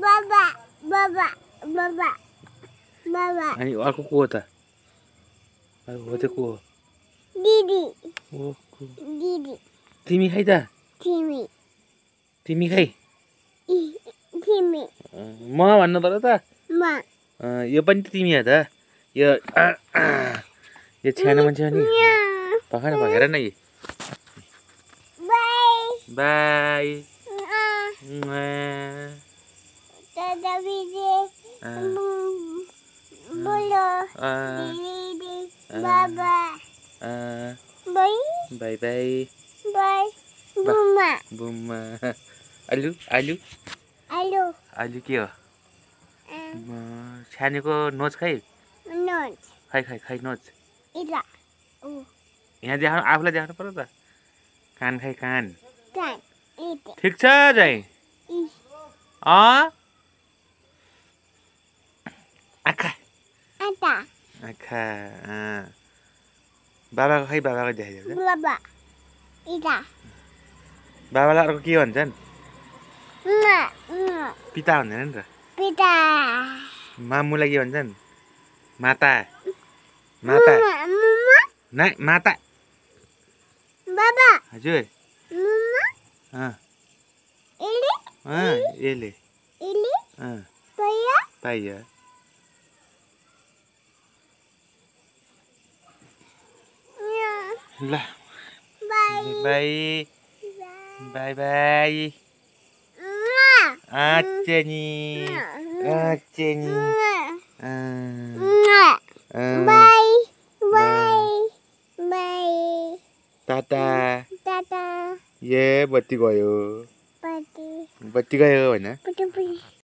बाबा बाबा बाबा बाबा अनि अर्को को हो त अर्को हो चाहिँ को हो दिदी ओ दिदी तिमी खै त तिमी तिमी खै तिमी म भन्नु पर्यो त म यो पनि त तिमी हो त यो यो सानो मान्छे हो नि पखान भएर न यी बाई बाई दादा बिजे बोलो दिदी बाबा बाई बाई बाई बाई बुम्मा बुम्मा आलु आलु आलु आलु के हो सानोको नोच खै नोच खै खै खै नोच इला यहाँ देखाउनु आफूलाई देखाउनु पर्यो त कान खै कान कान इते ठिक छ जाइ आँखा आटा आँखा बाबाको खै बाबाको देखाइदिएको बाबा इला बाबालाई अर्को के भन्छन् मा पिता भन्दैन नि त पिता मामुलाई के भन्छन् माता माता मम्मा नाइ माता बाबा हजुर मम्मा इली एले इली पाया पाइयो ल बाई बाई बाई बाई आचेनी आचेनी bye bye bye tata tata ये बत्ती गयो पाटी बत्ती गयो होइन पुटुपुटी